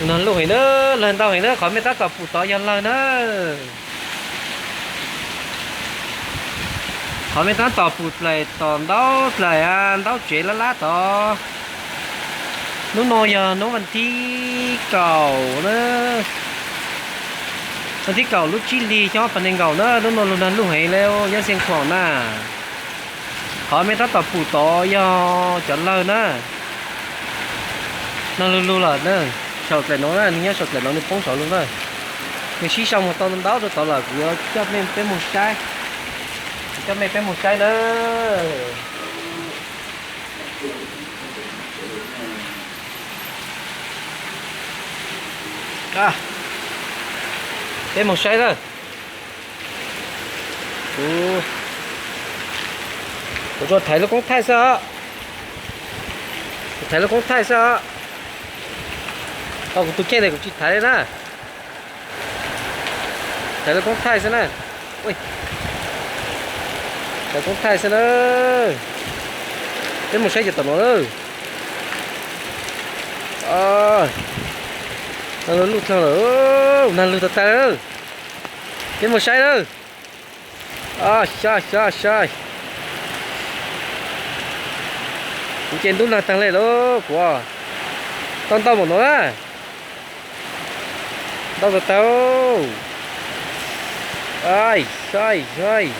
Nag lug heev na, lawg ntau heev na, qhov mej tab tom pum tod yog lawg na. Qhov mej tab tom pum dlaim tom ntaub dlaim, ntaub tsev lab lab tod. Hnub no yog hnub vas thib kaum na, vas thib kaum lub tsib hlis xyoo ob phav nees nkaum na, hnub no lug nag lug heev le, nyob Xeev Khuam na. Qhov mej tab tom pum tod yog cov lawg na. Nag lug lug lawm na, saum dlaim no na, nws nyob saum dlaim no nws poob saud lug na. Nws sib sau mus tau ntau rau tod lawm, kuv yuav coj mej peb mus saib, kuv coj mej peb mus saib na. Peb mus saib na. Kuv, kuv tsuas thaiv lub koob thaij xwb os. Kuv thaiv lub koob thaij xwb os. Ho kuv tus kheej ntawd kuv tsis thaiv li na. Thaiv lub koob thaij xwb na. Thaiv koob thaij xwb na. Peb mus saib cov tom no lawm. Nag lug lug dlhau lawm, nag lug tag tag lawm. Peb mus saib lawm. Saib, saib, saib. Kuv ces ntub nag tag li lauj, kuv tau ntau npaum no na. Ntau tag tag. Saib, saib.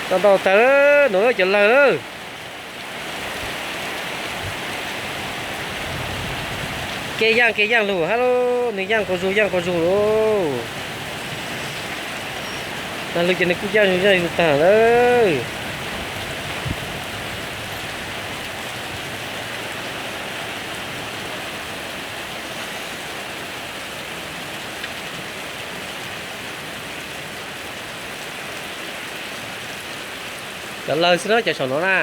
Tau ntau tag no cov lawg lawm. Kev yaaj kev yaaj lug hab lauj, nws yaaj quas zug yaaj quas zug lauj. Nag lug ces nws kuj yaaj zug yaaj zug tag lawm. Cov lawg xwb na, cov saum no na.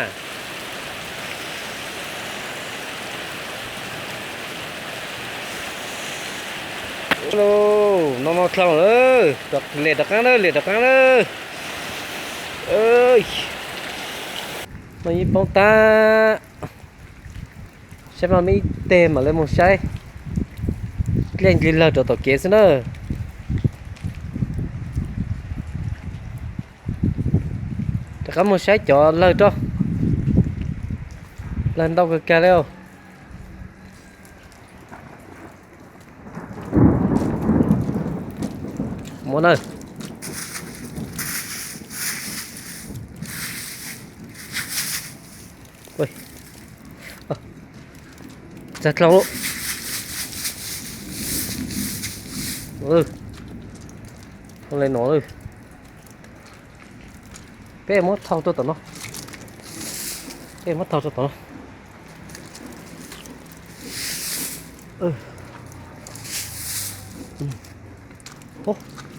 No no dlhau lawm, liam rov qaab na, liam rov qaab na. No yeej poob tag. Saib mas muaj ib teg mam li mus saib. Dlej dlig lawg rau tom kev xwb na. Rov qab mus saib cov lawg rau. Lawg ntau kawg kag li. Muab na. Txag dlhau. Ua le no. Peb muab thau rau tom no. Peb muab thau rau tom no.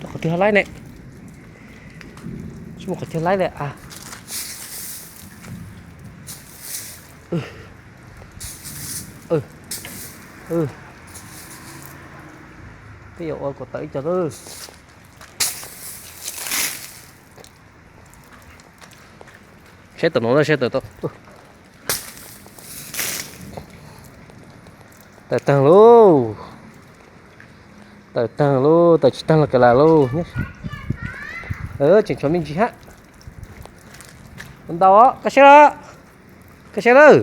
Qhov twg ho laib ne? Tsis muaj qhov twg laib li a. Peb yuav ua kom tawm ib co lawm. Saib tom no, saib tom. Tawm taag lauj. Tawm taag lauj, tawm tsis taag los kav lam lauj. Tseem tshuav me ntsis hab. Ntau os, koj saib lawm. Koj saib lawm.